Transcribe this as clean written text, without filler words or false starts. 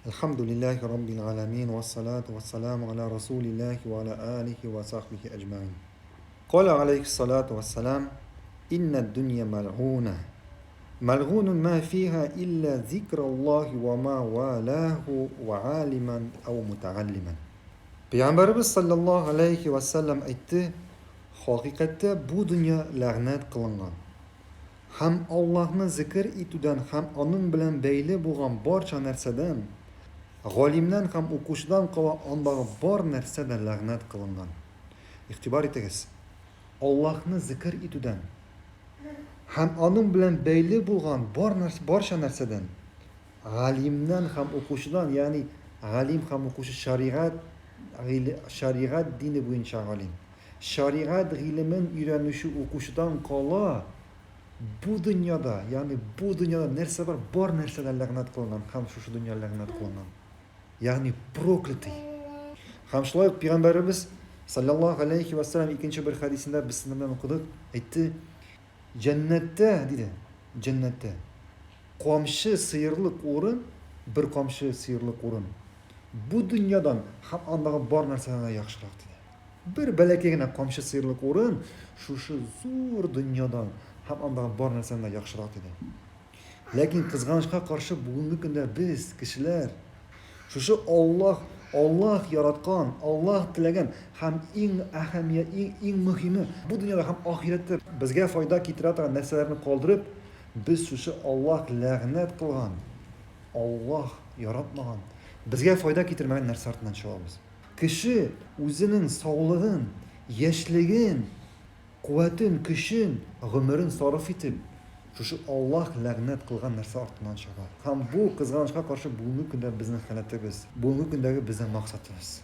Әлхәмдүлилләһи раббил галәмин, вассалату вассаламу аля расулилләһи ва аля алихи ва сахбихи әҗмәгыйн. Каля алейхиссалату вассалам, Иннә дөнья мәлгуна. Мәлгунун ма фиһа илля зикраллаһи ва ма валаху ва алиман ау мутааллиман. Пәйгамбәребез саллаллаһу алейхи ва сәлләм әйтте, Хакыйкатьтә бу дөнья ләгънәт кылынган. Һәм Аллаһны зекер итүдән һәм аның белән бәйле булган барча нәрсәдән, галимнән һәм укучыдан кала андагы бар нәрсә дә ләгънәт кылынган. Игътибар итегез, Аллаһны зекер итүдән һәм аның белән бәйле булган бар барча нәрсәдән, галимнән һәм укучыдан, ягъни галим һәм укучы шәригать шәригать дине буенча галим, Шәригать гыйлемен өйрәнүче укучыдан кала, бу дөньяда, ягъни бу дөньяда нәрсә бар, бар нәрсә дә ләгънәт кылынган һәм шушы дөнья ләгънәт кылынган. Ягъни проклятый. Һәм шулай ук пәйгамбәребез саллаллаһу алейхи ва саллям икенче бер хәдисендә без сезнең белән укыдык, әйтте, җәннәттә, диде, җәннәттә камчы сыерлык урын, бер камчы сыерлык урын бу дөньядан һәм андагы бар нәрсәдән дә яхшырак, диде. Бер бәләкәй генә камчы сыерлык урын шушы зур дөньядан һәм андагы бар нәрсәдән дә яхшырак, диде. Ләкин кызганычка каршы бүгенге көндә без, кешеләр, шушы Аллаһ, Аллаһ яраткан, Аллаһ теләгән һәм иң әһәмият, иң, иң мөһиме, бу дөньяда һәм ахирәттә безгә файда китерә торган нәрсәләрне калдырып, без шушы Аллаһ ләгънәт кылган, Аллаһ яратмаган, безгә файда китермәгән нәрсә артыннан чабабыз. Кеше үзенең саулыгын, яшьлеген, куәтен, көчен, гомерен сарыф итеп, шушы Аллаһ ләгънәт кылган нәрсә артыннан чаба. Һәм бу, кызганычка каршы, бүгенге көндә безнең халәтебез, бүгенге көндәге безнең максатыбыз.